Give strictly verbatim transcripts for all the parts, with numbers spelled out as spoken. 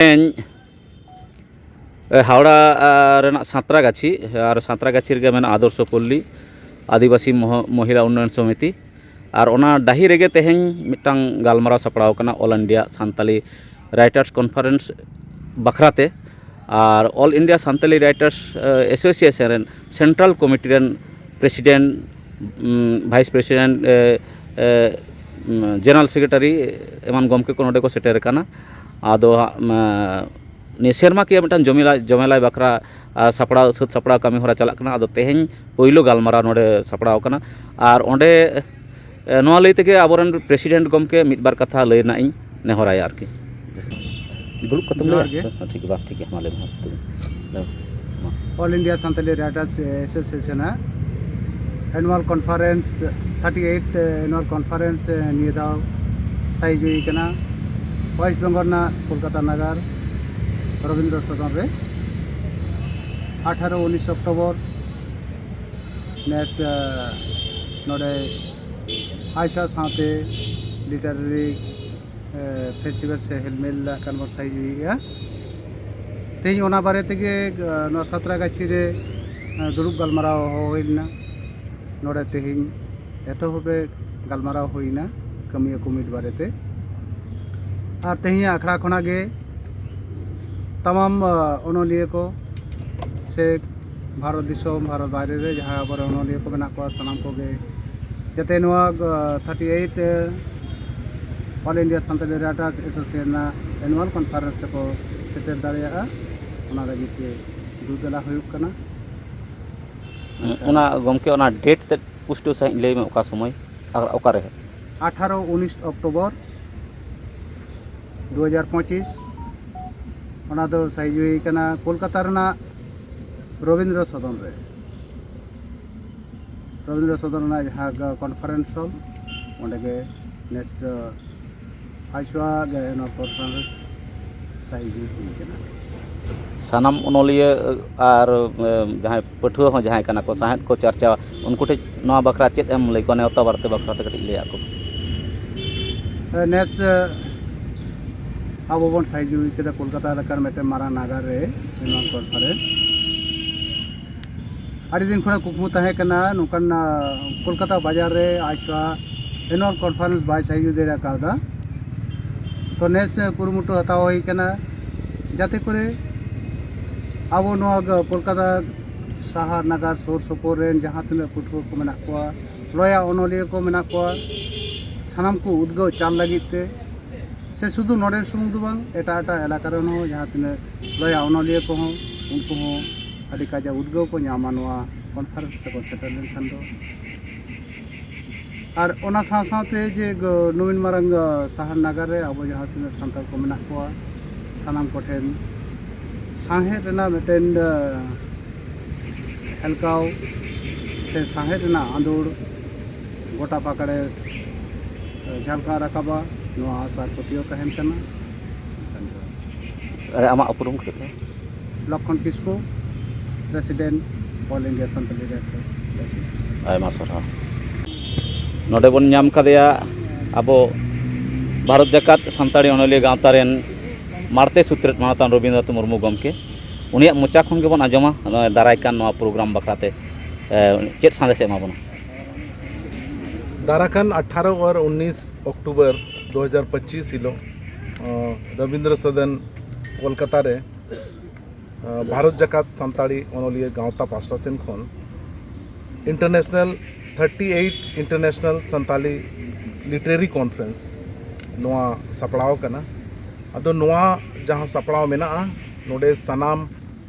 ᱛᱮᱦᱮᱧ ᱦᱟᱣᱲᱟ ᱨᱮᱱᱟᱜ ᱥᱟᱸᱛᱨᱟᱜᱟᱪᱷᱤ ᱟᱨ ᱥᱟᱸᱛᱨᱟᱜᱟᱪᱷᱤ ᱨᱮᱜᱮ ᱢᱮᱱᱟᱜᱼᱟ ᱟᱫᱚᱨᱥᱚ ᱯᱚᱞᱞᱤ ᱟᱹᱫᱤᱵᱟᱹᱥᱤ ᱢᱚᱦᱤᱞᱟ ᱩᱱᱱᱚᱭᱚᱱ ᱥᱚᱢᱤᱛᱤ᱾ ᱟᱨ ᱚᱱᱟ ᱰᱟᱹᱦᱤ ᱨᱮᱜᱮ ᱛᱮᱦᱮᱧ ᱢᱤᱫᱴᱟᱝ ᱜᱟᱞᱢᱟᱨᱟᱣ ᱥᱟᱯᱲᱟᱣ ᱠᱟᱱᱟ all India Santali writers conference ᱵᱟᱠᱷᱨᱟ ᱛᱮ᱾ ᱟᱨ all India Santali writers association ᱨᱮᱱ ᱥᱮᱱᱴᱨᱟᱞ ᱠᱚᱢᱤᱴᱤ ᱨᱮᱱ president, vice president, general secretary ᱮᱢᱟᱱ ᱜᱚᱢᱠᱮ ᱠᱚ ᱱᱚᱰᱮ ᱠᱚ ᱥᱮᱴᱮᱨ ᱟᱠᱟᱱᱟ᱾ ᱟᱫᱚ ᱦᱟᱸᱜ ᱱᱤᱭᱟᱹ ᱥᱮᱨᱢᱟ ᱠᱤᱭᱟᱹ ᱢᱤᱫᱴᱟᱝ ᱡᱚᱢᱮᱞᱟᱭ ᱡᱚᱢᱮᱞᱟᱭ ᱵᱟᱠᱷᱨᱟ ᱥᱟᱯᱲᱟᱣ ᱥᱟᱹᱛ ᱥᱟᱯᱲᱟᱣ ᱠᱟᱹᱢᱤ ᱦᱚᱨᱟ ᱪᱟᱞᱟᱜ ᱠᱟᱱᱟ᱾ ᱟᱫᱚ ᱛᱮᱦᱮᱧ ᱯᱳᱭᱞᱳ ᱜᱟᱞᱢᱟᱨᱟᱣ ᱱᱚᱰᱮ ᱥᱟᱯᱲᱟᱣ ᱠᱟᱱᱟ᱾ ᱟᱨ ᱚᱸᱰᱮ ᱱᱚᱣᱟ ᱞᱟᱹᱭ ᱛᱮᱜᱮ ᱟᱵᱚᱨᱮᱱ ᱯᱨᱮᱥᱤᱰᱮᱱᱴ ᱜᱚᱢᱠᱮ ᱢᱤᱫ ᱵᱟᱨ ᱠᱟᱛᱷᱟ ᱞᱟᱹᱭ ᱨᱮᱱᱟᱜ ᱤᱧ ᱱᱮᱦᱚᱨᱟᱭᱟ ᱟᱨᱠᱤ᱾ ᱫᱩᱲᱩᱵ ᱠᱟᱛᱮᱢ ᱞᱟᱹᱭᱟ? ᱡᱚᱦᱟᱨ ᱜᱮ᱾ ᱦᱮᱸ, ᱴᱷᱤᱠ ᱜᱮᱭᱟ, ᱵᱟᱝ ᱴᱷᱤᱠ ᱜᱮᱭᱟ, ᱢᱟ ᱞᱟᱹᱭ ᱢᱮ᱾ ᱢᱟ᱾ All India Santali writers association ᱟᱜ annual conference, thirty eight annual conference ᱱᱤᱭᱟᱹ ᱫᱷᱟᱣ ᱥᱟᱭᱤᱡ ᱦᱩᱭ ᱠᱟᱱᱟ ᱳᱭᱮᱥᱴ ᱵᱮᱝᱜᱚᱞ ᱨᱮᱱᱟᱜ ᱠᱳᱞᱠᱟᱛᱟ ᱱᱟᱜᱟᱨ ᱨᱚᱵᱤᱱᱫᱨᱚ ᱥᱚᱫᱚᱱ ᱨᱮ᱾ ᱟᱴᱷᱟᱨᱚ ᱩᱱᱤᱥ ᱚᱠᱴᱳᱵᱚᱨ ᱱᱮᱥ ᱱᱚᱰᱮ ᱟᱭᱥᱟ ᱥᱟᱶᱛᱮ ᱞᱤᱴᱟᱨᱟᱨᱤ ᱯᱷᱮᱥᱴᱤᱵᱷᱮᱞ ᱥᱮ ᱦᱮᱞᱢᱮᱞ ᱞᱮᱠᱟᱱ ᱵᱚᱱ ᱥᱟᱭᱤᱡ ᱦᱩᱭᱩᱜᱼᱟ᱾ ᱛᱮᱦᱮᱧ ᱚᱱᱟ ᱵᱟᱨᱮ ᱛᱮᱜᱮ ᱱᱚᱣᱟ ᱥᱟᱸᱛᱨᱟᱜᱟᱪᱷᱤ ᱨᱮ ᱫᱩᱲᱩᱵ ᱜᱟᱞᱢᱟᱨᱟᱣ ᱦᱚᱦᱚ ᱦᱩᱭ ᱞᱮᱱᱟ᱾ ᱱᱚᱰᱮ ᱛᱮᱦᱮᱧ ᱮᱛᱚᱦᱚᱵ ᱨᱮ ᱜᱟᱞᱢᱟᱨᱟᱣ ᱦᱩᱭᱱᱟ ᱠᱟᱹᱢᱤᱭᱟᱹ ᱠᱚ ᱢᱤᱫ ᱵᱟᱨᱮᱛᱮ᱾ ᱟᱨ ᱛᱮᱦᱮᱧᱟᱜ ᱟᱠᱷᱲᱟ ᱠᱷᱚᱱᱟᱜ ᱜᱮ ᱛᱟᱢᱟᱢ ᱚᱱᱚᱞᱤᱭᱟᱹ ᱠᱚ ᱥᱮ ᱵᱷᱟᱨᱚᱛ ᱫᱤᱥᱚᱢ, ᱵᱷᱟᱨᱚᱛ ᱵᱟᱭᱨᱮ ᱨᱮ ᱡᱟᱦᱟᱸ ᱟᱵᱚᱨᱮᱱ ᱚᱱᱚᱞᱤᱭᱟᱹ ᱠᱚ ᱢᱮᱱᱟᱜ ᱠᱚᱣᱟ, ᱥᱟᱱᱟᱢ ᱠᱚᱜᱮ ᱡᱟᱛᱮ ᱱᱚᱣᱟ ᱛᱷᱟᱨᱴᱤ ᱮᱭᱤᱴ ᱚᱞ ᱤᱱᱰᱤᱭᱟ ᱥᱟᱱᱛᱟᱞᱤ ᱨᱟᱭᱴᱟᱨᱥ ᱮᱥᱳᱥᱤᱭᱮᱥᱚᱱ ᱨᱮᱱᱟᱜ ᱮᱱᱩᱣᱟᱞ ᱠᱚᱱᱯᱷᱟᱨᱮᱱᱥ ᱨᱮᱠᱚ ᱥᱮᱴᱮᱨ ᱫᱟᱲᱮᱭᱟᱜᱼᱟ, ᱚᱱᱟ ᱞᱟᱹᱜᱤᱫ ᱛᱮ ᱫᱩ ᱫᱮᱞᱟ ᱦᱩᱭᱩᱜ ᱠᱟᱱᱟ᱾ ᱟᱪᱪᱷᱟ᱾ ᱚᱱᱟ ᱜᱚᱢᱠᱮ, ᱚᱱᱟ ᱰᱮᱴ ᱛᱮᱫ ᱯᱩᱥᱴᱟᱹᱣ ᱥᱟᱺᱦᱤᱡ ᱞᱟᱹᱭ ᱢᱮ, ᱚᱠᱟ ᱥᱚᱢᱚᱭ ᱟᱨ ᱚᱠᱟᱨᱮ? ᱟᱴᱷᱟᱨᱚ ᱩᱱᱤᱥ ᱚᱠᱴᱳᱵᱚᱨ ᱫᱩ ᱦᱟᱡᱟᱨ ᱯᱚᱸᱪᱤᱥ, ᱚᱱᱟ ᱫᱚ ᱥᱟᱭᱤᱡ ᱦᱩᱭ ᱠᱟᱱᱟ ᱠᱳᱞᱠᱟᱛᱟ ᱨᱮᱱᱟᱜ ᱨᱚᱵᱤᱱᱫᱨᱚ ᱥᱚᱫᱚᱱ ᱨᱮ᱾ ᱨᱚᱵᱤᱱᱫᱨᱚ ᱥᱚᱫᱚᱱ ᱨᱮᱱᱟᱜ ᱡᱟᱦᱟᱸ ᱠᱚᱱᱯᱷᱟᱨᱮᱱᱥ ᱦᱚᱞ, ᱚᱸᱰᱮ ᱜᱮ ᱱᱮᱥ ᱟᱭᱥᱣᱟ ᱜᱟᱭᱟᱱ ᱠᱚᱱᱯᱷᱟᱨᱮᱱᱥ ᱥᱟᱭᱤᱡ ᱦᱩᱭ ᱠᱟᱱᱟ᱾ ᱥᱟᱱᱟᱢ ᱚᱱᱚᱞᱤᱭᱟᱹ ᱟᱨ, ᱮ, ᱡᱟᱦᱟᱸᱭ ᱯᱟᱹᱴᱷᱩᱣᱟᱹ ᱦᱚᱸ ᱡᱟᱦᱟᱸᱭ ᱠᱟᱱᱟ ᱠᱚ, ᱥᱟᱶᱦᱮᱫ ᱠᱚ ᱪᱟᱨᱪᱟᱣᱟ, ᱩᱱᱠᱩ ᱴᱷᱮᱱ ᱱᱚᱣᱟ ᱵᱟᱠᱷᱨᱟ ᱪᱮᱫ ᱮᱢ ᱞᱟᱹᱭ ᱠᱚᱣᱟ? ᱱᱮᱣᱛᱟ ᱵᱟᱨᱛᱮ ᱵᱟᱠᱷᱨᱟ ᱛᱮ ᱠᱟᱹᱴᱤᱡ ᱞᱟᱹᱭᱟᱜ ᱠᱚ᱾ ᱱᱮᱥ, ᱮ, ᱟᱵᱚ ᱵᱚᱱ ᱥᱟᱹᱦᱤᱡᱩᱦᱤ ᱠᱮᱫᱟ ᱠᱚᱞᱠᱟᱛᱟ ᱞᱮᱠᱟᱱ ᱢᱤᱫᱴᱮᱱ ᱢᱟᱨᱟᱝ ᱱᱟᱜᱟᱨ ᱨᱮ ᱱᱚᱣᱟ ᱠᱚᱱᱯᱷᱟᱨᱮᱱᱥ᱾ ᱟᱹᱰᱤ ᱫᱤᱱ ᱠᱷᱚᱱᱟᱜ ᱠᱩᱠᱢᱩ ᱛᱟᱦᱮᱸ ᱠᱟᱱᱟ ᱱᱚᱝᱠᱟᱱ, ᱟᱸ, ᱠᱳᱞᱠᱟᱛᱟ ᱵᱟᱡᱟᱨ ᱨᱮ ᱟᱭᱥᱟ ᱮᱱᱩᱣᱟᱞ ᱠᱚᱱᱯᱷᱟᱨᱮᱱᱥ ᱵᱟᱭ ᱥᱟᱹᱦᱤᱡᱩᱦᱤ ᱫᱟᱲᱮ ᱠᱟᱣᱫᱟ᱾ ᱛᱚ ᱱᱮᱥ ᱠᱩᱨᱩᱢᱩᱴᱩ ᱦᱟᱛᱟᱣ ᱦᱩᱭ ᱠᱟᱱᱟ ᱡᱟᱛᱮ ᱠᱚᱨᱮ ᱟᱵᱚ ᱱᱚᱣᱟ ᱜ-, ᱠᱳᱞᱠᱟᱛᱟ ᱥᱟᱦᱟᱨ ᱱᱟᱜᱟᱨ ᱥᱩᱨ ᱥᱩᱯᱩᱨ ᱨᱮᱱ ᱡᱟᱦᱟᱸ ᱛᱤᱱᱟᱹᱜ ᱯᱟᱹᱴᱷᱩᱣᱟᱹ ᱠᱚ ᱢᱮᱱᱟᱜ ᱠᱚᱣᱟ, ᱞᱚᱭᱟ ᱚᱱᱚᱞᱤᱭᱟᱹ ᱠᱚ ᱢᱮᱱᱟᱜ ᱠᱚᱣᱟ, ᱥᱟᱱᱟᱢ ᱠᱚ ᱩᱫᱽᱜᱟᱹᱣ ᱪᱟᱞ ᱞᱟᱹᱜᱤᱫ ᱛᱮ ᱥᱮ ᱥᱩᱫᱷᱩ ᱱᱚᱰᱮ ᱥᱩᱢᱩᱝ ᱫᱚ ᱵᱟᱝ, ᱮᱴᱟᱜ ᱮᱴᱟᱜ ᱮᱞᱟᱠᱟ ᱨᱮᱱ ᱦᱚᱸ ᱡᱟᱦᱟᱸ ᱛᱤᱱᱟᱹᱜ ᱞᱚᱭᱟ ᱚᱱᱚᱞᱤᱭᱟᱹ ᱠᱚᱦᱚᱸ, ᱩᱱᱠᱩ ᱦᱚᱸ ᱟᱹᱰᱤ ᱠᱟᱡᱟᱠ ᱩᱫᱽᱜᱟᱹᱣ ᱠᱚ ᱧᱟᱢᱟ ᱱᱚᱣᱟ ᱠᱚᱱᱯᱷᱟᱨᱮᱱᱥ ᱨᱮᱠᱚ ᱥᱮᱴᱮᱨ ᱞᱮᱱᱠᱷᱟᱱ ᱫᱚ᱾ ᱟᱨ ᱚᱱᱟ ᱥᱟᱶ ᱥᱟᱶᱛᱮ ᱡᱮ ᱜᱚ-, ᱱᱩᱭ ᱢᱟᱨᱟᱝ, ᱜᱚ-, ᱥᱟᱦᱟᱨ ᱱᱟᱜᱟᱨ ᱨᱮ ᱟᱵᱚ ᱡᱟᱦᱟᱸ ᱛᱤᱱᱟᱹᱜ ᱥᱟᱱᱛᱟᱲ ᱠᱚ ᱢᱮᱱᱟᱜ ᱠᱚᱣᱟ, ᱥᱟᱱᱟᱢ ᱠᱚᱴᱷᱮᱱ ᱥᱟᱶᱦᱮᱫ ᱨᱮᱱᱟᱜ ᱢᱤᱫᱴᱮᱱ, ᱜᱚ-, ᱦᱮᱞᱠᱟᱣ ᱥᱮ ᱥᱟᱶᱦᱮᱫ ᱨᱮᱱᱟᱜ ᱟᱸᱫᱳᱲ ᱜᱚᱴᱟ ᱯᱟᱠᱟᱲᱮ ᱡᱷᱟᱞᱠᱟᱣ ᱨᱟᱠᱟᱵᱟ, ᱱᱚᱣᱟ ᱟᱥᱟ ᱟᱨ ᱯᱟᱹᱛᱭᱟᱹᱣ ᱛᱟᱦᱮᱱ ᱠᱟᱱᱟ᱾ ᱟᱨ ᱟᱢᱟᱜ ᱩᱯᱨᱩᱢ ᱠᱟᱹᱴᱤᱡ ᱞᱟᱹᱭ ᱢᱮ᱾ Lakhan Kisku, president, all India Santali red cross association. ᱟᱭᱢᱟ ᱥᱟᱨᱦᱟᱣ᱾ ᱱᱚᱰᱮ ᱵᱚᱱ ᱧᱟᱢ ᱠᱟᱫᱮᱭᱟ ᱟᱵᱚ ᱵᱷᱟᱨᱚᱛ ᱡᱟᱠᱟᱛ ᱥᱟᱱᱛᱟᱲᱤ ᱚᱱᱚᱞᱤᱭᱟᱹ ᱜᱟᱶᱛᱟ ᱨᱮᱱ ᱢᱟᱬᱛᱮ ᱥᱩᱛᱨᱮᱫ ᱢᱟᱱᱚᱛᱟᱱ ᱨᱚᱵᱤᱱᱫᱨᱚᱱᱟᱛᱷ ᱢᱩᱨᱢᱩ ᱜᱚᱢᱠᱮ᱾ ᱩᱱᱤᱭᱟᱜ ᱢᱚᱪᱟ ᱠᱷᱚᱱ ᱜᱮᱵᱚᱱ ᱟᱸᱡᱚᱢᱟ ᱱᱚᱜᱼᱚᱭ ᱫᱟᱨᱟᱭ ᱠᱟᱱ ᱱᱚᱣᱟ ᱯᱨᱳᱜᱨᱟᱢ ᱵᱟᱠᱷᱨᱟᱛᱮ, ᱮ, ᱪᱮᱫ ᱥᱟᱸᱫᱮᱥ ᱮ ᱮᱢᱟ ᱵᱚᱱᱟ᱾ ᱫᱟᱨᱟᱠᱟᱱ ᱟᱴᱷᱟᱨᱚ ᱟᱨ ᱩᱱᱤᱥ ᱚᱠᱴᱳᱵᱚᱨ ᱫᱩ ᱦᱟᱡᱟᱨ ᱯᱚᱸᱪᱤᱥ ᱦᱤᱞᱳᱜ, ᱟᱸ, ᱨᱚᱵᱤᱱᱫᱨᱚ ᱥᱚᱫᱚᱱ ᱠᱳᱞᱠᱟᱛᱟ ᱨᱮ, ᱟᱸ, ᱵᱷᱟᱨᱚᱛ ᱡᱟᱠᱟᱛ ᱥᱟᱱᱛᱟᱲᱤ ᱚᱱᱚᱞᱤᱭᱟᱹ ᱜᱟᱶᱛᱟ ᱯᱟᱥᱴᱟ ᱥᱮᱱ ᱠᱷᱚᱱ international thirty eight international Santali literary conference ᱱᱚᱣᱟ ᱥᱟᱯᱲᱟᱣ ᱟᱠᱟᱱᱟ᱾ ᱟᱫᱚ ᱱᱚᱣᱟ ᱡᱟᱦᱟᱸ ᱥᱟᱯᱲᱟᱣ ᱢᱮᱱᱟᱜᱼᱟ, ᱱᱚᱰᱮ ᱥᱟᱱᱟᱢ,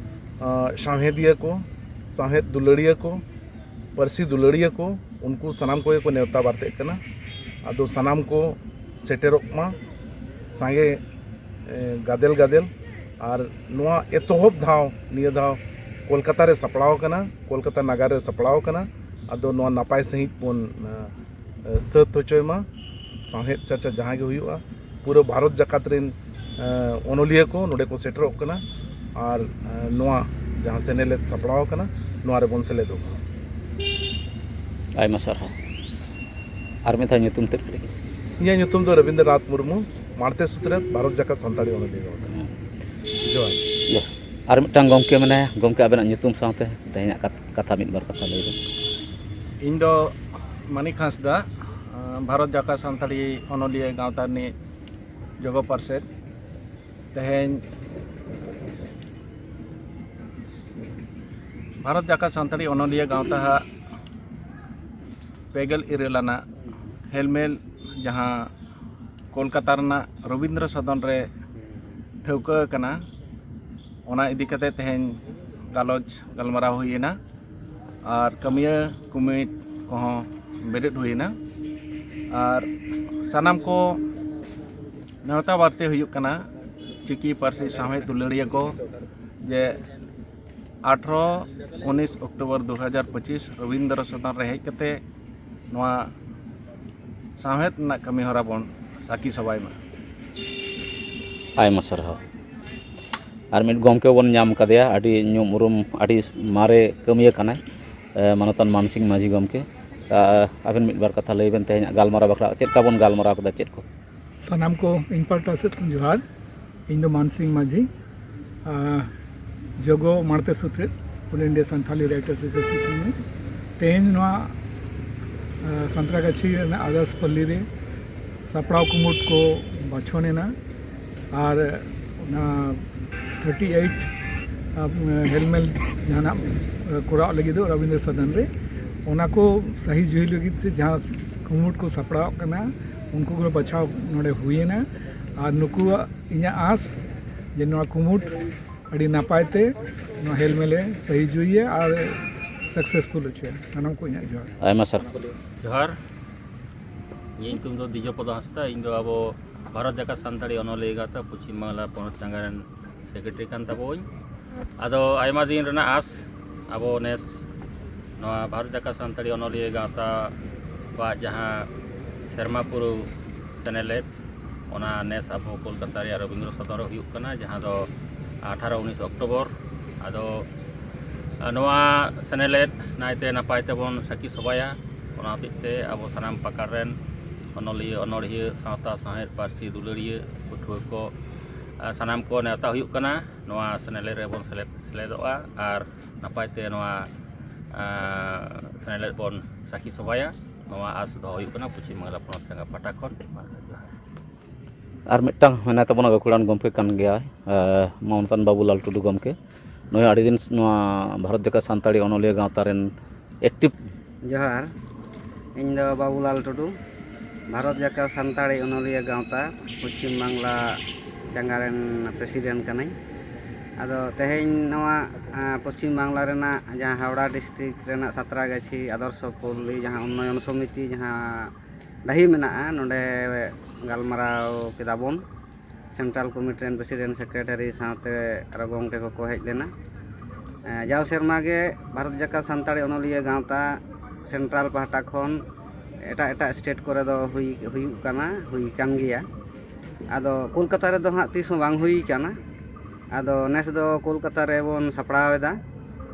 ᱟᱸ, ᱥᱟᱶᱦᱮᱫᱤᱭᱟᱹ ᱠᱚ, ᱥᱟᱶᱦᱮᱫ ᱫᱩᱞᱟᱹᱲᱤᱭᱟᱹ ᱠᱚ, ᱯᱟᱹᱨᱥᱤ ᱫᱩᱞᱟᱹᱲᱤᱭᱟᱹ ᱠᱚ, ᱩᱱᱠᱩ ᱥᱟᱱᱟᱢ ᱠᱚᱜᱮ ᱠᱚ ᱱᱮᱣᱛᱟ ᱵᱟᱨᱛᱮᱜ ᱠᱟᱱᱟ᱾ ᱟᱫᱚ ᱥᱟᱱᱟᱢ ᱠᱚ ᱥᱮᱴᱮᱨᱚᱜ ᱢᱟ, ᱥᱟᱸᱜᱮ, ᱮ, ᱜᱟᱫᱮᱞ ᱜᱟᱫᱮᱞ᱾ ᱟᱨ ᱱᱚᱣᱟ ᱮᱛᱚᱦᱚᱵ ᱫᱷᱟᱣ, ᱱᱤᱭᱟᱹ ᱫᱷᱟᱣ ᱠᱳᱞᱠᱟᱛᱟ ᱨᱮ ᱥᱟᱯᱲᱟᱣ ᱟᱠᱟᱱᱟ, ᱠᱳᱞᱠᱟᱛᱟ ᱱᱟᱜᱟᱨ ᱨᱮ ᱥᱟᱯᱲᱟᱣ ᱟᱠᱟᱱᱟ᱾ ᱟᱫᱚ ᱱᱚᱣᱟ ᱱᱟᱯᱟᱭ ᱥᱟᱺᱦᱤᱡ ᱵᱚᱱ, ᱮ, ᱥᱟᱹᱛ ᱦᱚᱪᱚᱭ ᱢᱟ᱾ ᱥᱟᱶᱦᱮᱫ ᱪᱟᱨᱪᱟ ᱡᱟᱦᱟᱸ ᱜᱮ ᱦᱩᱭᱩᱜᱼᱟ, ᱯᱩᱨᱟᱹ ᱵᱷᱟᱨᱚᱛ ᱡᱟᱠᱟᱛ ᱨᱮᱱ, ᱮ, ᱚᱱᱚᱞᱤᱭᱟᱹ ᱠᱚ ᱱᱚᱰᱮ ᱠᱚ ᱥᱮᱴᱮᱨᱚᱜ ᱠᱟᱱᱟ᱾ ᱟᱨ, ᱮ, ᱱᱚᱣᱟ ᱡᱟᱦᱟᱸ ᱥᱮᱱᱮᱞᱮᱫ ᱥᱟᱯᱲᱟᱣ ᱟᱠᱟᱱᱟ, ᱱᱚᱣᱟ ᱨᱮᱵᱚᱱ ᱥᱮᱞᱮᱫᱚᱜ ᱢᱟ᱾ ᱟᱭᱢᱟ ᱥᱟᱨᱦᱟᱣ᱾ ᱟᱨ ᱢᱤᱫ ᱫᱷᱟᱣ ᱧᱩᱛᱩᱢ ᱛᱮᱫ ᱠᱟᱹᱴᱤᱡ᱾ ᱤᱧᱟᱹᱜ ᱧᱩᱛᱩᱢ ᱫᱚ ᱨᱚᱵᱤᱱᱫᱨᱚᱱᱟᱛᱷ ᱢᱩᱨᱢᱩ᱾ ᱢᱟᱬᱛᱮ ᱥᱩᱛᱨᱮᱛ ᱵᱷᱟᱨᱚᱛ ᱡᱟᱠᱟᱛ ᱥᱟᱱᱛᱟᱲᱤ ᱚᱱᱚᱞᱤᱭᱟᱹ ᱜᱟᱶᱛᱟ᱾ ᱡᱚᱦᱟᱨ᱾ ᱤᱭᱟᱹ, ᱟᱨ ᱢᱤᱫᱴᱟᱝ ᱜᱚᱢᱠᱮ ᱢᱮᱱᱟᱭᱟ᱾ ᱜᱚᱢᱠᱮ, ᱟᱵᱮᱱᱟᱜ ᱧᱩᱛᱩᱢ ᱥᱟᱶᱛᱮ ᱛᱮᱦᱮᱧᱟᱜ ᱠᱟᱛ- ᱠᱟᱛᱷᱟ ᱢᱤᱫ ᱵᱟᱨ ᱠᱟᱛᱷᱟ ᱞᱟᱹᱭ ᱵᱮᱱ᱾ ᱤᱧ ᱫᱚ ᱢᱟᱱᱤᱠ ᱦᱟᱸᱥᱫᱟ, ᱟᱸ, ᱵᱷᱟᱨᱚᱛ ᱡᱟᱠᱟᱛ ᱥᱟᱱᱛᱟᱲᱤ ᱚᱱᱚᱞᱤᱭᱟᱹ ᱜᱟᱶᱛᱟ ᱨᱤᱱᱤᱡ ᱡᱚᱜᱚ ᱯᱟᱨᱥᱮᱛ᱾ ᱛᱮᱦᱮᱧ ᱵᱷᱟᱨᱚᱛ ᱡᱟᱠᱟᱛ ᱥᱟᱱᱛᱟᱲᱤ ᱚᱱᱚᱞᱤᱭᱟᱹ ᱜᱟᱶᱛᱟ ᱦᱟᱜ ᱯᱮᱜᱮᱞ ᱤᱨᱟᱹᱞ ᱟᱱᱟᱜ ᱦᱮᱞᱢᱮᱞ, ᱡᱟᱦᱟᱸ ᱠᱳᱞᱠᱟᱛᱟ ᱨᱮᱱᱟᱜ ᱨᱚᱵᱤᱱᱫᱨᱚ ᱥᱚᱫᱚᱱ ᱨᱮ ᱴᱷᱟᱹᱣᱠᱟᱹ ᱟᱠᱟᱱᱟ, ᱚᱱᱟ ᱤᱫᱤ ᱠᱟᱛᱮ ᱛᱮᱦᱮᱧ ᱜᱟᱞᱚᱪ ᱜᱟᱞᱢᱟᱨᱟᱣ ᱦᱩᱭ ᱮᱱᱟ᱾ ᱟᱨ ᱠᱟᱹᱢᱤᱭᱟᱹ ᱠᱚᱢᱤᱴ ᱠᱚᱦᱚᱸ ᱵᱮᱨᱮᱫ ᱦᱩᱭ ᱮᱱᱟ᱾ ᱟᱨ ᱥᱟᱱᱟᱢ ᱠᱚ ᱱᱮᱣᱛᱟ ᱵᱟᱨᱛᱮ ᱦᱩᱭᱩᱜ ᱠᱟᱱᱟ ᱪᱤᱠᱤ ᱯᱟᱹᱨᱥᱤ ᱥᱟᱶᱦᱮᱫ ᱫᱩᱞᱟᱹᱲᱤᱭᱟᱹ ᱠᱚ, ᱡᱮ ᱟᱴᱷᱨᱚ ᱩᱱᱤᱥ ᱚᱠᱴᱳᱵᱚᱨ ᱫᱩ ᱦᱟᱡᱟᱨ ᱯᱚᱸᱪᱤᱥ ᱨᱚᱵᱤᱱᱫᱨᱚ ᱥᱚᱫᱚᱱ ᱨᱮ ᱦᱮᱡ ᱠᱟᱛᱮ ᱱᱚᱣᱟ ᱥᱟᱶᱦᱮᱫ ᱨᱮᱱᱟᱜ ᱠᱟᱹᱢᱤ ᱦᱚᱨᱟ ᱵᱚᱱ ᱥᱟᱹᱠᱷᱤ ᱥᱚᱵᱷᱟᱭ ᱢᱟ᱾ ᱟᱭᱢᱟ ᱥᱟᱨᱦᱟᱣ᱾ ᱟᱨ ᱢᱤᱫ ᱜᱚᱢᱠᱮ ᱵᱚᱱ ᱧᱟᱢ ᱠᱟᱫᱮᱭᱟ, ᱟᱹᱰᱤ ᱧᱩᱢ ᱩᱨᱩᱢ, ᱟᱹᱰᱤ ᱢᱟᱨᱮ ᱠᱟᱹᱢᱤᱭᱟᱹ ᱠᱟᱱᱟᱭ, ᱮ, ᱢᱟᱱᱚᱛᱟᱱ ᱢᱟᱱᱥᱤᱝ ᱢᱟᱹᱡᱷᱤ ᱜᱚᱢᱠᱮ᱾ ᱟ, ᱟᱵᱮᱱ ᱢᱤᱫ ᱵᱟᱨ ᱠᱟᱛᱷᱟ ᱞᱟᱹᱭ ᱵᱮᱱ, ᱛᱮᱦᱮᱧᱟᱜ ᱜᱟᱞᱢᱟᱨᱟᱣ ᱵᱟᱠᱷᱨᱟ ᱪᱮᱫ ᱞᱮᱠᱟ ᱵᱚᱱ ᱜᱟᱞᱢᱟᱨᱟᱣ ᱠᱮᱫᱟ, ᱪᱮᱫ ᱠᱚ? ᱥᱟᱱᱟᱢ ᱠᱚ ᱤᱧ ᱯᱟᱦᱴᱟ ᱥᱮᱫ ᱠᱷᱚᱱ ᱡᱚᱦᱟᱨ᱾ ᱤᱧ ᱫᱚ ᱢᱟᱱᱥᱤᱝ ᱢᱟᱹᱡᱷᱤ, ᱟ, ᱡᱚᱜᱚ ᱢᱟᱬᱛᱮ ᱥᱩᱛᱨᱮᱫ, All India Santhali Writers Association ᱨᱮ᱾ ᱛᱮᱦᱮᱧ ᱱᱚᱣᱟ, ᱟ, ᱥᱟᱱᱛᱨᱟᱜᱟᱪᱷᱤ ᱨᱮᱱᱟᱜ ᱟᱫᱟᱨᱥ ᱯᱚᱞᱞᱤ ᱨᱮ ᱥᱟᱯᱲᱟᱣ ᱠᱩᱢᱩᱴ ᱠᱚ ᱵᱟᱪᱷᱚᱱ ᱮᱱᱟ᱾ ᱟᱨ ᱚᱱᱟ ᱛᱷᱟᱨᱴᱤ ᱮᱭᱤᱴ, ᱟ, ᱦᱮᱞᱢᱮᱞ ᱡᱟᱦᱟᱱᱟᱜ, ᱟ, ᱠᱚᱨᱟᱣ ᱞᱟᱹᱜᱤᱫ ᱫᱚ ᱨᱚᱵᱤᱱᱫᱨᱚ ᱥᱚᱫᱚᱱ ᱨᱮ, ᱚᱱᱟ ᱠᱚ ᱥᱟᱹᱦᱤ ᱡᱩᱦᱤ ᱞᱟᱹᱜᱤᱫ ᱛᱮ ᱡᱟᱦᱟᱸ ᱠᱩᱢᱩᱴ ᱠᱚ ᱥᱟᱯᱲᱟᱣ ᱠᱟᱱᱟ, ᱩᱱᱠᱩ ᱠᱚ ᱵᱟᱪᱷᱟᱣ ᱱᱚᱰᱮ ᱦᱩᱭᱮᱱᱟ᱾ ᱟᱨ ᱱᱩᱠᱩᱣᱟᱜ ᱤᱧᱟᱹᱜ ᱟᱸᱥ ᱡᱮ ᱱᱚᱣᱟ ᱠᱩᱢᱩᱴ ᱟᱹᱰᱤ ᱱᱟᱯᱟᱭ ᱛᱮ ᱱᱚᱣᱟ ᱦᱮᱞᱢᱮᱞᱮ ᱥᱟᱹᱦᱤ ᱡᱩᱦᱤᱭᱟ ᱟᱨ ᱥᱟᱠᱥᱮᱥᱯᱷᱩᱞ ᱦᱚᱪᱚᱭᱟ᱾ ᱥᱟᱱᱟᱢ ᱠᱚ ᱤᱧᱟᱹᱜ ᱡᱚᱦᱟᱨ᱾ ᱟᱭᱢᱟ ᱥᱟᱨᱦᱟᱣ᱾ ᱡᱚᱦᱟᱨ᱾ ᱤᱧᱟᱹᱜ ᱧᱩᱛᱩᱢ ᱫᱚ ᱫᱤᱡᱚᱯᱚᱫᱚ ᱦᱟᱸᱥᱫᱟ᱾ ᱤᱧ ᱫᱚ ᱟᱵᱚ ᱵᱷᱟᱨᱚᱛ ᱡᱟᱠᱟᱛ ᱥᱟᱱᱛᱟᱲᱤ ᱚᱱᱚᱞᱤᱭᱟᱹ ᱜᱟᱶᱛᱟ ᱯᱚᱪᱷᱤᱢ ᱵᱟᱝᱞᱟ ᱯᱚᱱᱚᱛ ᱪᱟᱸᱜᱟ ᱨᱮᱱ ᱥᱮᱠᱨᱮᱴᱟᱨᱤ ᱠᱟᱱ ᱛᱟᱵᱚᱣᱟᱹᱧ᱾ ᱟᱫᱚ ᱟᱭᱢᱟ ᱫᱤᱱ ᱨᱮᱱᱟᱜ ᱟᱸᱥ, ᱟᱵᱚ ᱱᱮᱥ ᱱᱚᱣᱟ ᱵᱷᱟᱨᱚᱛ ᱡᱟᱠᱟᱛ ᱥᱟᱱᱛᱟᱲᱤ ᱚᱱᱚᱞᱤᱭᱟᱹ ᱜᱟᱶᱛᱟ ᱠᱚᱣᱟᱜ ᱡᱟᱦᱟᱸ ᱥᱮᱨᱢᱟ ᱯᱩᱨᱟᱹᱣ ᱥᱮᱱᱮᱞᱮᱫ, ᱚᱱᱟ ᱱᱮᱥ ᱟᱵᱚ ᱠᱳᱞᱠᱟᱛᱟ ᱨᱮᱭᱟᱜ ᱨᱚᱵᱤᱱᱫᱨᱚ ᱥᱚᱫᱚᱱ ᱨᱮ ᱦᱩᱭᱩᱜ ᱠᱟᱱᱟ, ᱡᱟᱦᱟᱸ ᱫᱚ ᱟᱴᱷᱟᱨᱚ ᱩᱱᱤᱥ ᱚᱠᱴᱳᱵᱚᱨ᱾ ᱟᱫᱚ, ᱟ, ᱱᱚᱣᱟ ᱥᱮᱱᱮᱞᱮᱫ ᱱᱟᱭᱛᱮ ᱱᱟᱯᱟᱭ ᱛᱮᱵᱚᱱ ᱥᱟᱹᱠᱷᱤ ᱥᱚᱵᱷᱟᱭᱟ᱾ ᱚᱱᱟ ᱦᱚᱛᱮᱡ ᱛᱮ ᱟᱵᱚ ᱥᱟᱱᱟᱢ ᱯᱟᱠᱟᱲ ᱨᱮᱱ ᱚᱱᱚᱞᱤᱭᱟᱹ, ᱚᱱᱚᱲᱦᱤᱭᱟᱹ, ᱥᱟᱶᱛᱟ ᱥᱟᱶᱦᱮᱫ, ᱯᱟᱹᱨᱥᱤ ᱫᱩᱞᱟᱹᱲᱤᱭᱟᱹ ᱯᱟᱹᱴᱷᱩᱣᱟᱹ ᱠᱚ, ᱟᱨ ᱥᱟᱱᱟᱢ ᱠᱚ ᱱᱮᱣᱛᱟ ᱦᱩᱭᱩᱜ ᱠᱟᱱᱟ ᱱᱚᱣᱟ ᱥᱮᱱᱮᱞᱮᱫ ᱨᱮᱵᱚᱱ ᱥᱮᱞᱮᱫ, ᱥᱮᱞᱮᱫᱚᱜᱼᱟ ᱟᱨ ᱱᱟᱯᱟᱭ ᱛᱮ ᱱᱚᱣᱟ, ᱟᱨ, ᱥᱮᱱᱮᱞᱮᱫ ᱵᱚᱱ ᱥᱟᱹᱠᱷᱤ ᱥᱚᱵᱷᱟᱭᱟ᱾ ᱱᱚᱣᱟ ᱟᱥ ᱫᱚᱦᱚ ᱦᱩᱭᱩᱜ ᱠᱟᱱᱟ ᱯᱚᱪᱷᱤᱢ ᱵᱟᱝᱞᱟ ᱯᱚᱱᱚᱛ ᱪᱟᱸᱜᱟ ᱯᱟᱦᱴᱟ ᱠᱷᱚᱱ᱾ ᱢᱟ ᱡᱚᱦᱟᱨ᱾ ᱟᱨ ᱢᱤᱫᱴᱟᱝ ᱢᱮᱱᱟᱭ ᱛᱟᱵᱚᱱᱟ, ᱜᱟᱹᱠᱷᱩᱲᱟᱱ ᱜᱚᱢᱠᱮ ᱠᱟᱱ ᱜᱮᱭᱟᱭ, ᱮ, ᱢᱟᱱᱚᱛᱟᱱ ᱵᱟᱹᱵᱩᱞᱟᱞ ᱴᱩᱰᱩ ᱜᱚᱢᱠᱮ᱾ ᱱᱩᱭ ᱦᱚᱸ ᱟᱹᱰᱤ ᱫᱤᱱ ᱱᱚᱣᱟ ᱵᱷᱟᱨᱚᱛ ᱡᱟᱠᱟᱛ ᱥᱟᱱᱛᱟᱲᱤ ᱚᱱᱚᱞᱤᱭᱟᱹ ᱜᱟᱶᱛᱟ ᱨᱮᱱ ᱮᱠᱴᱤᱵᱷ᱾ ᱡᱚᱦᱟᱨ, ᱤᱧ ᱫᱚ ᱵᱟᱹᱵᱩᱞᱟᱞ ᱴᱩᱰᱩ, ᱵᱷᱟᱨᱚᱛ ᱡᱟᱠᱟᱛ ᱥᱟᱱᱛᱟᱲᱤ ᱚᱱᱚᱞᱤᱭᱟᱹ ᱜᱟᱶᱛᱟ ᱯᱚᱪᱷᱤᱢ ᱵᱟᱝᱞᱟ ᱪᱟᱸᱜᱟ ᱨᱮᱱ ᱯᱨᱮᱥᱤᱰᱮᱱᱴ ᱠᱟᱹᱱᱟᱹᱧ᱾ ᱟᱫᱚ ᱛᱮᱦᱮᱧ ᱱᱚᱣᱟ, ᱟ, ᱯᱚᱪᱷᱤᱢ ᱵᱟᱝᱞᱟ ᱨᱮᱱᱟᱜ ᱡᱟᱦᱟᱸ ᱦᱟᱣᱲᱟ ᱰᱤᱥᱴᱨᱤᱠᱴ ᱨᱮᱱᱟᱜ ᱥᱟᱛᱨᱟᱜᱟᱪᱷᱤ ᱟᱫᱚᱨᱥᱚ ᱯᱚᱞᱞᱤ ᱡᱟᱦᱟᱸ ᱩᱱᱱᱚᱭᱚᱱ ᱥᱚᱢᱤᱛᱤ ᱡᱟᱦᱟᱸ ᱰᱟᱹᱦᱤ ᱢᱮᱱᱟᱜᱼᱟ, ᱱᱚᱰᱮ ᱜᱟᱞᱢᱟᱨᱟᱣ ᱠᱮᱫᱟ ᱵᱚᱱ᱾ ᱥᱮᱱᱴᱨᱟᱞ ᱠᱚᱢᱤᱴᱤ ᱨᱮᱱ ᱯᱨᱮᱥᱤᱰᱮᱱᱴ, ᱥᱮᱠᱨᱮᱴᱟᱨᱤ ᱥᱟᱶᱛᱮ ᱟᱨᱚ ᱜᱚᱢᱠᱮ ᱠᱚᱠᱚ ᱦᱮᱡ ᱞᱮᱱᱟ᱾ ᱮᱸ, ᱡᱟᱣ ᱥᱮᱨᱢᱟ ᱜᱮ ᱵᱷᱟᱨᱚᱛ ᱡᱟᱠᱟᱛ ᱥᱟᱱᱛᱟᱲᱤ ᱚᱱᱚᱞᱤᱭᱟᱹ ᱜᱟᱶᱛᱟ ᱥᱮᱱᱴᱨᱟᱞ ᱯᱟᱦᱴᱟ ᱠᱷᱚᱱ ᱮᱴᱟᱜ ᱮᱴᱟᱜ ᱥᱴᱮᱴ ᱠᱚᱨᱮ ᱫᱚ ᱦᱩᱭ, ᱦᱩᱭᱩᱜ ᱠᱟᱱᱟ, ᱦᱩᱭ ᱠᱟᱱ ᱜᱮᱭᱟ᱾ ᱟᱫᱚ ᱠᱳᱞᱠᱟᱛᱟ ᱨᱮᱫᱚ ᱦᱟᱸᱜ ᱛᱤᱥ ᱦᱚᱸ ᱵᱟᱝ ᱦᱩᱭ ᱠᱟᱱᱟ᱾ ᱟᱫᱚ ᱱᱮᱥ ᱫᱚ ᱠᱳᱞᱠᱟᱛᱟ ᱨᱮᱵᱚᱱ ᱥᱟᱯᱲᱟᱣ ᱮᱫᱟ᱾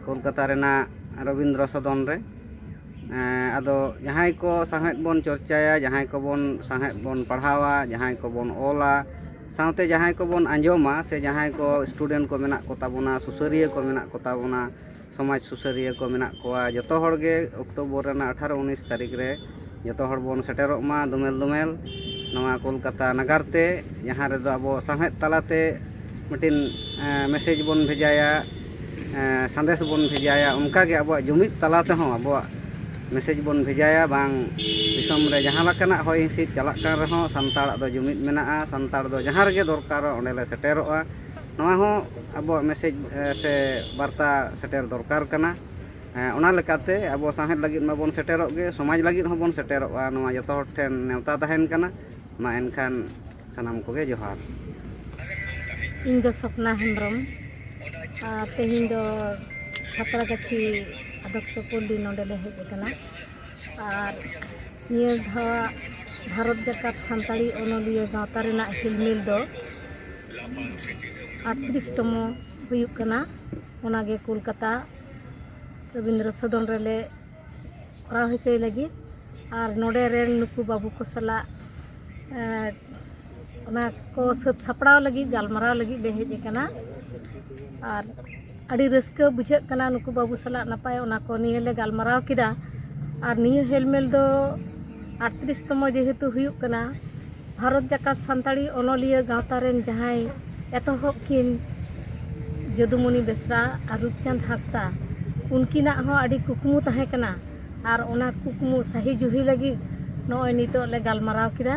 ᱠᱳᱞᱠᱟᱛᱟ ᱨᱮᱱᱟᱜ ᱨᱚᱵᱤᱱᱫᱨᱚ ᱥᱚᱫᱚᱱ ᱨᱮ᱾ ᱮᱸ, ᱟᱫᱚ ᱡᱟᱦᱟᱸᱭ ᱠᱚ ᱥᱟᱶᱦᱮᱫ ᱵᱚᱱ ᱪᱚᱨᱪᱟᱭᱟ, ᱡᱟᱦᱟᱸᱭ ᱠᱚᱵᱚᱱ ᱥᱟᱶᱦᱮᱫ ᱵᱚᱱ ᱯᱟᱲᱦᱟᱣᱟ, ᱡᱟᱦᱟᱸᱭ ᱠᱚᱵᱚᱱ ᱚᱞᱟ, ᱥᱟᱶᱛᱮ ᱡᱟᱦᱟᱸᱭ ᱠᱚᱵᱚᱱ ᱟᱸᱡᱚᱢᱟ, ᱥᱮ ᱡᱟᱦᱟᱸᱭ ᱠᱚ ᱥᱴᱩᱰᱮᱱᱴ ᱠᱚ ᱢᱮᱱᱟᱜ ᱠᱚ ᱛᱟᱵᱚᱱᱟ, ᱥᱩᱥᱟᱹᱨᱤᱭᱟᱹ ᱠᱚ ᱢᱮᱱᱟᱜ ᱠᱚ ᱛᱟᱵᱚᱱᱟ, ᱥᱚᱢᱟᱡᱽ ᱥᱩᱥᱟᱹᱨᱤᱭᱟᱹ ᱠᱚ ᱢᱮᱱᱟᱜ ᱠᱚᱣᱟ, ᱡᱚᱛᱚ ᱦᱚᱲ ᱜᱮ ᱚᱠᱴᱳᱵᱚᱨ ᱨᱮᱱᱟᱜ ᱟᱴᱷᱟᱨᱚ ᱩᱱᱤᱥ ᱛᱟᱹᱨᱤᱠᱷ ᱨᱮ ᱡᱚᱛᱚ ᱦᱚᱲ ᱵᱚᱱ ᱥᱮᱴᱮᱨᱚᱜ ᱢᱟ ᱫᱚᱢᱮᱞ ᱫᱚᱢᱮᱞ ᱱᱚᱣᱟ ᱠᱳᱞᱠᱟᱛᱟ ᱱᱟᱜᱟᱨ ᱛᱮ, ᱡᱟᱦᱟᱸ ᱨᱮᱫᱚ ᱟᱵᱚ ᱥᱟᱶᱦᱮᱫ ᱛᱟᱞᱟᱛᱮ ᱢᱤᱫᱴᱤᱱ, ᱮᱸ, ᱢᱮᱥᱮᱡᱽ ᱵᱚᱱ ᱵᱷᱮᱡᱟᱭᱟ, ᱮᱸ, ᱥᱟᱸᱫᱮᱥ ᱵᱚᱱ ᱵᱷᱮᱡᱟᱭᱟ᱾ ᱚᱱᱠᱟᱜᱮ ᱟᱵᱚᱣᱟᱜ ᱡᱩᱢᱤᱫ ᱛᱟᱞᱟ ᱛᱮᱦᱚᱸ ᱟᱵᱚᱣᱟᱜ ᱢᱮᱥᱮᱡᱽ ᱵᱚᱱ ᱵᱷᱮᱡᱟᱭᱟ, ᱵᱟᱝ ᱫᱤᱥᱚᱢ ᱨᱮ ᱡᱟᱦᱟᱸ ᱞᱮᱠᱟᱱᱟᱜ ᱦᱚᱭ ᱦᱤᱸᱥᱤᱫ ᱪᱟᱞᱟᱜ ᱠᱟᱱ ᱨᱮᱦᱚᱸ ᱥᱟᱱᱛᱟᱲᱟᱜ ᱫᱚ ᱡᱩᱢᱤᱫ ᱢᱮᱱᱟᱜᱼᱟ, ᱥᱟᱱᱛᱟᱲ ᱫᱚ ᱡᱟᱦᱟᱸ ᱨᱮᱜᱮ ᱫᱚᱨᱠᱟᱨᱚᱜ ᱚᱸᱰᱮ ᱞᱮ ᱥᱮᱴᱮᱨᱚᱜᱼᱟ᱾ ᱱᱚᱣᱟ ᱦᱚᱸ ᱟᱵᱚᱣᱟᱜ ᱢᱮᱥᱮᱡᱽ, ᱮ, ᱥᱮ ᱵᱟᱨᱛᱟ ᱥᱮᱴᱮᱨ ᱫᱚᱨᱠᱟᱨ ᱠᱟᱱᱟ᱾ ᱮ, ᱚᱱᱟ ᱞᱮᱠᱟᱛᱮ ᱟᱵᱚ ᱥᱟᱶᱦᱮᱫ ᱞᱟᱹᱜᱤᱫ ᱢᱟᱵᱚᱱ ᱥᱮᱴᱮᱨᱚᱜ ᱜᱮ, ᱥᱚᱢᱟᱡᱽ ᱞᱟᱹᱜᱤᱫ ᱦᱚᱸᱵᱚᱱ ᱥᱮᱴᱮᱨᱚᱜᱼᱟ᱾ ᱱᱚᱣᱟ ᱡᱚᱛᱚ ᱦᱚᱲ ᱴᱷᱮᱱ ᱱᱮᱣᱛᱟ ᱛᱟᱦᱮᱱ ᱠᱟᱱᱟ᱾ ᱢᱟ ᱮᱱᱠᱷᱟᱱ ᱥᱟᱱᱟᱢ ᱠᱚᱜᱮ ᱡᱚᱦᱟᱨ᱾ ᱤᱧ ᱫᱚ ᱥᱚᱯᱱᱟ ᱦᱮᱢᱵᱨᱚᱢ, ᱟᱨ ᱛᱮᱦᱮᱧ ᱫᱚ ᱥᱟᱸᱛᱨᱟᱜᱟᱹᱪᱷᱤ ᱟᱫᱚᱨᱥᱚ ᱯᱚᱞᱞᱤ ᱱᱚᱰᱮ ᱞᱮ ᱦᱮᱡ ᱟᱠᱟᱱᱟ᱾ ᱟᱨ ᱱᱤᱭᱟᱹ ᱫᱷᱟᱣ ᱵᱷᱟᱨᱚᱛ ᱡᱟᱠᱟᱛ ᱥᱟᱱᱛᱟᱲᱤ ᱚᱱᱚᱞᱤᱭᱟᱹ ᱜᱟᱶᱛᱟ ᱨᱮᱱᱟᱜ ᱦᱤᱞᱢᱤᱞ ᱫᱚ ᱟᱴᱛᱨᱤᱥ ᱛᱚᱢᱚ ᱦᱩᱭᱩᱜ ᱠᱟᱱᱟ᱾ ᱚᱱᱟᱜᱮ ᱠᱳᱞᱠᱟᱛᱟ ᱨᱚᱵᱤᱱᱫᱨᱚ ᱥᱚᱫᱚᱱ ᱨᱮᱞᱮ ᱠᱚᱨᱟᱣ ᱦᱚᱪᱚᱭ ᱞᱟᱹᱜᱤᱫ᱾ ᱟᱨ ᱱᱚᱰᱮ ᱨᱮᱱ ᱱᱩᱠᱩ ᱵᱟᱹᱵᱩ ᱠᱚ ᱥᱟᱞᱟᱜ ᱮᱸ, ᱚᱱᱟ ᱠᱚ ᱥᱟᱹᱛ ᱥᱟᱯᱲᱟᱣ ᱞᱟᱹᱜᱤᱫ ᱜᱟᱞᱢᱟᱨᱟᱣ ᱞᱟᱹᱜᱤᱫ ᱞᱮ ᱦᱮᱡ ᱟᱠᱟᱱᱟ᱾ ᱟᱨ ᱟᱹᱰᱤ ᱨᱟᱹᱥᱠᱟᱹ ᱵᱩᱡᱷᱟᱹᱜ ᱠᱟᱱᱟ ᱱᱩᱠᱩ ᱵᱟᱹᱵᱩ ᱥᱟᱞᱟᱜ ᱱᱟᱯᱟᱭ ᱚᱱᱟ ᱠᱚ ᱱᱤᱭᱟᱹ ᱞᱮ ᱜᱟᱞᱢᱟᱨᱟᱣ ᱠᱮᱫᱟ᱾ ᱟᱨ ᱱᱤᱭᱟᱹ ᱦᱮᱞᱢᱮᱞ ᱫᱚ ᱟᱴᱛᱨᱤᱥ ᱛᱚᱢᱚ ᱡᱮᱦᱮᱛᱩ ᱦᱩᱭᱩᱜ ᱠᱟᱱᱟ, ᱵᱷᱟᱨᱚᱛ ᱡᱟᱠᱟᱛ ᱥᱟᱱᱛᱟᱲᱤ ᱚᱱᱚᱞᱤᱭᱟᱹ ᱜᱟᱶᱛᱟ ᱨᱮᱱ ᱡᱟᱦᱟᱸᱭ ᱮᱛᱚᱦᱚᱵ ᱠᱤᱱ ᱡᱚᱫᱩᱢᱚᱱᱤ ᱵᱮᱥᱨᱟ ᱟᱨ ᱨᱩᱯᱪᱟᱸᱫᱽ ᱦᱟᱸᱥᱫᱟ, ᱩᱱᱠᱤᱱᱟᱜ ᱦᱚᱸ ᱟᱹᱰᱤ ᱠᱩᱠᱢᱩ ᱛᱟᱦᱮᱸ ᱠᱟᱱᱟ᱾ ᱟᱨ ᱚᱱᱟ ᱠᱩᱠᱢᱩ ᱥᱟᱹᱦᱤ ᱡᱩᱦᱤ ᱞᱟᱹᱜᱤᱫ ᱱᱚᱜᱼᱚᱭ ᱱᱤᱛᱚᱜ ᱞᱮ ᱜᱟᱞᱢᱟᱨᱟᱣ ᱠᱮᱫᱟ᱾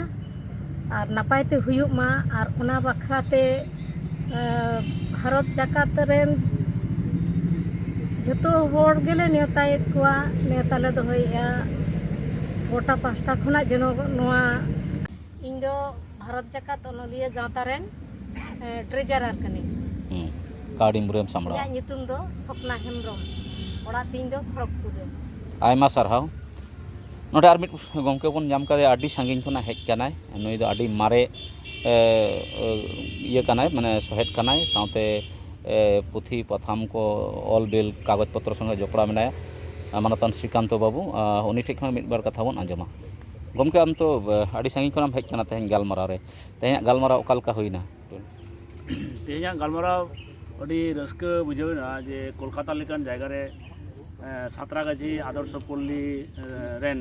ᱟᱨ ᱱᱟᱯᱟᱭ ᱛᱮ ᱦᱩᱭᱩᱜ ᱢᱟ᱾ ᱟᱨ ᱚᱱᱟ ᱵᱟᱠᱷᱨᱟ ᱛᱮ, ᱮᱸ, ᱵᱷᱟᱨᱚᱛ ᱡᱟᱠᱟᱛ ᱨᱮᱱ ᱡᱷᱚᱛᱚ ᱦᱚᱲ ᱜᱮᱞᱮ ᱱᱮᱣᱛᱟᱭᱮᱫ ᱠᱚᱣᱟ, ᱱᱮᱣᱛᱟ ᱞᱮ ᱫᱚᱦᱚᱭᱮᱫᱼᱟ ᱜᱚᱴᱟ ᱯᱟᱦᱴᱟ ᱠᱷᱚᱱᱟᱜ ᱡᱮᱱᱚ ᱱᱚᱣᱟ᱾ ᱤᱧ ᱫᱚ ᱵᱷᱟᱨᱚᱛ ᱡᱟᱠᱟᱛ ᱚᱱᱚᱞᱤᱭᱟᱹ ᱜᱟᱶᱛᱟ ᱨᱮᱱ, ᱮᱸ, ᱴᱨᱮᱡᱟᱨᱟᱨ ᱠᱟᱹᱱᱟᱹᱧ᱾ ᱦᱩᱸ᱾ ᱠᱟᱹᱣᱰᱤ ᱢᱩᱨᱟᱹᱭᱮᱢ ᱥᱟᱢᱵᱲᱟᱣᱟ᱾ ᱤᱧᱟᱹᱜ ᱧᱩᱛᱩᱢ ᱫᱚ ᱥᱚᱯᱱᱟ ᱦᱮᱢᱵᱨᱚᱢ᱾ ᱚᱲᱟᱜ ᱛᱤᱧ ᱫᱚ ᱠᱷᱚᱲᱚᱜᱽᱯᱩᱨ ᱨᱮ᱾ ᱟᱭᱢᱟ ᱥᱟᱨᱦᱟᱣ᱾ ᱱᱚᱰᱮ ᱟᱨ ᱢᱤᱫ ᱜᱚᱢᱠᱮ ᱵᱚᱱ ᱧᱟᱢ ᱠᱟᱫᱮᱭᱟ, ᱟᱹᱰᱤ ᱥᱟᱺᱜᱤᱧ ᱠᱷᱚᱱᱟᱜ ᱦᱮᱡ ᱠᱟᱱᱟᱭ᱾ ᱱᱩᱭ ᱫᱚ ᱟᱹᱰᱤ ᱢᱟᱨᱮ, ᱮ, ᱮ, ᱤᱭᱟᱹ ᱠᱟᱱᱟᱭ, ᱢᱟᱱᱮ ᱥᱚᱦᱮᱫ ᱠᱟᱱᱟᱭ, ᱥᱟᱶᱛᱮ, ᱮ, ᱯᱩᱛᱷᱤ ᱯᱟᱛᱷᱟᱢ ᱠᱚ, ᱚᱞ ᱵᱤᱞ, ᱠᱟᱜᱚᱡᱽ ᱯᱚᱛᱨᱚ ᱥᱚᱸᱜᱮ ᱡᱚᱯᱲᱟᱣ ᱢᱮᱱᱟᱭᱟ, ᱢᱟᱱᱚᱛᱟᱱ ᱥᱨᱤᱠᱟᱱᱛᱚ ᱵᱟᱹᱵᱩ᱾ ᱟ, ᱩᱱᱤ ᱴᱷᱮᱱ ᱠᱷᱚᱱ ᱢᱤᱫ ᱵᱟᱨ ᱠᱟᱛᱷᱟ ᱵᱚᱱ ᱟᱸᱡᱚᱢᱟ᱾ ᱜᱚᱢᱠᱮ, ᱟᱢ ᱛᱚ, ᱮ, ᱟᱹᱰᱤ ᱥᱟᱺᱜᱤᱧ ᱠᱷᱚᱱᱟᱜ ᱮᱢ ᱦᱮᱡ ᱠᱟᱱᱟ ᱛᱮᱦᱮᱧ ᱜᱟᱞᱢᱟᱨᱟᱣ ᱨᱮ᱾ ᱛᱮᱦᱮᱧᱟᱜ ᱜᱟᱞᱢᱟᱨᱟᱣ ᱚᱠᱟ ᱞᱮᱠᱟ ᱦᱩᱭᱱᱟ? ᱛᱮᱦᱮᱧᱟᱜ ᱜᱟᱞᱢᱟᱨᱟᱣ ᱟᱹᱰᱤ ᱨᱟᱹᱥᱠᱟᱹ ᱵᱩᱡᱷᱟᱹᱣ ᱮᱱᱟ ᱡᱮ ᱠᱳᱞᱠᱟᱛᱟ ᱞᱮᱠᱟᱱ ᱡᱟᱭᱜᱟ ᱨᱮ, ᱮ, ᱥᱟᱸᱛᱨᱟᱜᱟᱪᱷᱤ ᱟᱫᱚᱨᱥᱚ ᱯᱚᱞᱞᱤ, ᱮ, ᱨᱮᱱ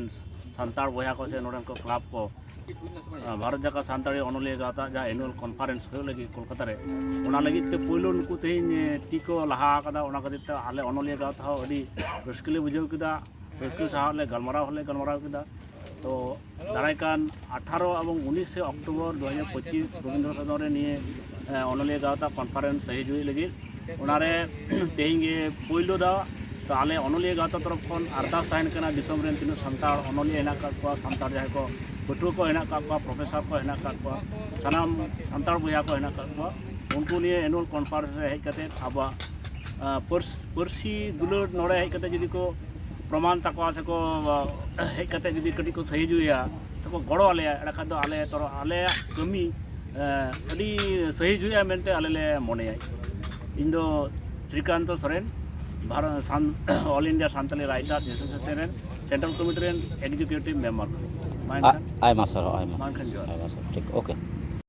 ᱥᱟᱱᱛᱟᱲ ᱵᱚᱭᱦᱟ ᱠᱚ ᱥᱮ ᱱᱚᱰᱮᱱ ᱠᱚ ᱠᱞᱟᱵᱽ ᱠᱚ, ᱮ, ᱵᱷᱟᱨᱚᱛ ᱡᱟᱠᱟᱛ ᱥᱟᱱᱛᱟᱲᱤ ᱚᱱᱚᱞᱤᱭᱟᱹ ᱜᱟᱶᱛᱟ ᱡᱟᱦᱟᱸ annual conference ᱦᱩᱭᱩᱜ ᱞᱟᱹᱜᱤᱫ ᱠᱳᱞᱠᱟᱛᱟ ᱨᱮ, ᱚᱱᱟ ᱞᱟᱹᱜᱤᱫ ᱛᱮ ᱯᱳᱭᱞᱳ ᱱᱩᱠᱩ ᱛᱮᱦᱮᱧ, ᱮ, ᱛᱤ ᱠᱚ ᱞᱟᱦᱟ ᱟᱠᱟᱫᱟ᱾ ᱚᱱᱟ ᱠᱷᱟᱹᱛᱤᱨ ᱛᱮ ᱟᱞᱮ ᱚᱱᱚᱞᱤᱭᱟᱹ ᱜᱟᱶᱛᱟ ᱦᱚᱸ ᱟᱹᱰᱤ ᱨᱟᱹᱥᱠᱟᱹ ᱞᱮ ᱵᱩᱡᱷᱟᱹᱣ ᱠᱮᱫᱟ᱾ ᱨᱟᱹᱥᱠᱟᱹ ᱥᱟᱶ ᱞᱮ ᱜᱟᱞᱢᱟᱨᱟᱣ ᱦᱚᱸᱞᱮ ᱜᱟᱞᱢᱟᱨᱟᱣ ᱠᱮᱫᱟ᱾ ᱛᱚ ᱫᱟᱨᱟᱭ ᱠᱟᱱ ᱟᱴᱷᱟᱨᱚ ᱮᱵᱚᱝ ᱩᱱᱤᱥᱮ ᱚᱠᱴᱳᱵᱚᱨ ᱫᱩ ᱦᱟᱡᱟᱨ ᱯᱚᱸᱪᱤᱥ ᱨᱚᱵᱤᱱᱫᱨᱚ ᱥᱚᱫᱚᱱ ᱨᱮ ᱱᱤᱭᱟᱹ, ᱮ, ᱚᱱᱚᱞᱤᱭᱟᱹ ᱜᱟᱶᱛᱟ conference ᱥᱟᱹᱦᱤ ᱡᱩᱦᱤ ᱞᱟᱹᱜᱤᱫ᱾ ᱚᱱᱟᱨᱮ ᱛᱮᱦᱮᱧ ᱜᱮ ᱯᱳᱭᱞᱳ ᱫᱷᱟᱣ᱾ ᱛᱚ ᱟᱞᱮ ᱚᱱᱚᱞᱤᱭᱟᱹ ᱜᱟᱶᱛᱟ ᱛᱚᱨᱚᱯ ᱠᱷᱚᱱ ᱟᱨᱫᱟᱥ ᱛᱟᱦᱮᱱ ᱠᱟᱱᱟ, ᱫᱤᱥᱚᱢ ᱨᱮᱱ ᱛᱤᱱᱟᱹᱜ ᱥᱟᱱᱛᱟᱲ ᱚᱱᱚᱞᱤᱭᱟᱹ ᱦᱮᱱᱟᱜ ᱟᱠᱟᱫ ᱠᱚᱣᱟ, ᱥᱟᱱᱛᱟᱲ ᱡᱟᱦᱟᱸᱭ ᱠᱚ ᱯᱟᱹᱴᱷᱩᱣᱟᱹ ᱠᱚ ᱦᱮᱱᱟᱜ ᱟᱠᱟᱫ ᱠᱚᱣᱟ, ᱯᱨᱚᱯᱷᱮᱥᱚᱨ ᱠᱚ ᱦᱮᱱᱟᱜ ᱟᱠᱟᱫ ᱠᱚᱣᱟ, ᱥᱟᱱᱟᱢ ᱥᱟᱱᱛᱟᱲ ᱵᱚᱭᱦᱟ ᱠᱚ ᱦᱮᱱᱟᱜ ᱟᱠᱟᱫ ᱠᱚᱣᱟ, ᱩᱱᱠᱩ ᱱᱤᱭᱟᱹ annual conference ᱨᱮ ᱦᱮᱡ ᱠᱟᱛᱮ ᱟᱵᱚᱣᱟᱜ, ᱟ, ᱯᱟᱹᱨᱥ-, ᱯᱟᱹᱨᱥᱤ ᱫᱩᱞᱟᱹᱲ ᱱᱚᱰᱮ ᱦᱮᱡ ᱠᱟᱛᱮ ᱡᱩᱫᱤ ᱠᱚ ᱯᱨᱚᱢᱟᱱ ᱛᱟᱠᱚᱣᱟ ᱥᱮᱠᱚ, ᱟ, ᱦᱮᱡ ᱠᱟᱛᱮ ᱡᱩᱫᱤ ᱠᱟᱹᱴᱤᱡ ᱠᱚ ᱥᱟᱹᱦᱤ ᱡᱩᱦᱤᱭᱟ ᱥᱮᱠᱚ ᱜᱚᱲᱚ ᱟᱞᱮᱭᱟ, ᱮᱸᱰᱮᱠᱷᱟᱱ ᱫᱚ ᱟᱞᱮ ᱛᱚᱨᱚ-, ᱟᱞᱮᱭᱟᱜ ᱠᱟᱹᱢᱤ, ᱮ, ᱟᱹᱰᱤ ᱥᱟᱹᱦᱤ ᱡᱩᱦᱤᱜᱼᱟ ᱢᱮᱱᱛᱮ ᱟᱞᱮ ᱞᱮ ᱢᱚᱱᱮᱭᱟ᱾ ᱤᱧ ᱫᱚ ᱥᱨᱤᱠᱟᱱᱛᱚ ᱥᱚᱨᱮᱱ, ᱵᱷᱟᱨᱚᱛ ᱥᱟᱱ ᱚᱞ ᱤᱱᱰᱤᱭᱟ ᱥᱟᱱᱛᱟᱞᱤ ᱨᱟᱭᱴᱟᱨ ᱮᱥᱳᱥᱤᱭᱮᱥᱚᱱ ᱨᱮᱱ ᱥᱮᱱᱴᱨᱟᱞ ᱠᱚᱢᱤᱴᱤ ᱨᱮᱱ ᱮᱠᱡᱤᱠᱤᱭᱩᱴᱤᱵᱷ ᱢᱮᱢᱵᱟᱨ ᱠᱟᱱᱟ᱾ ᱢᱟ ᱟ- ᱮᱱᱠᱷᱟᱱ ᱟᱭᱢᱟ ᱥᱟᱨᱦᱟᱣ ᱟᱭᱢᱟ ᱢᱟ ᱮᱱᱠᱷᱟᱱ ᱡᱚᱦᱟᱨ᱾ ᱟᱭᱢᱟ ᱥᱟᱨᱦᱟᱣ ᱴᱷᱤᱠ ᱳᱠᱮ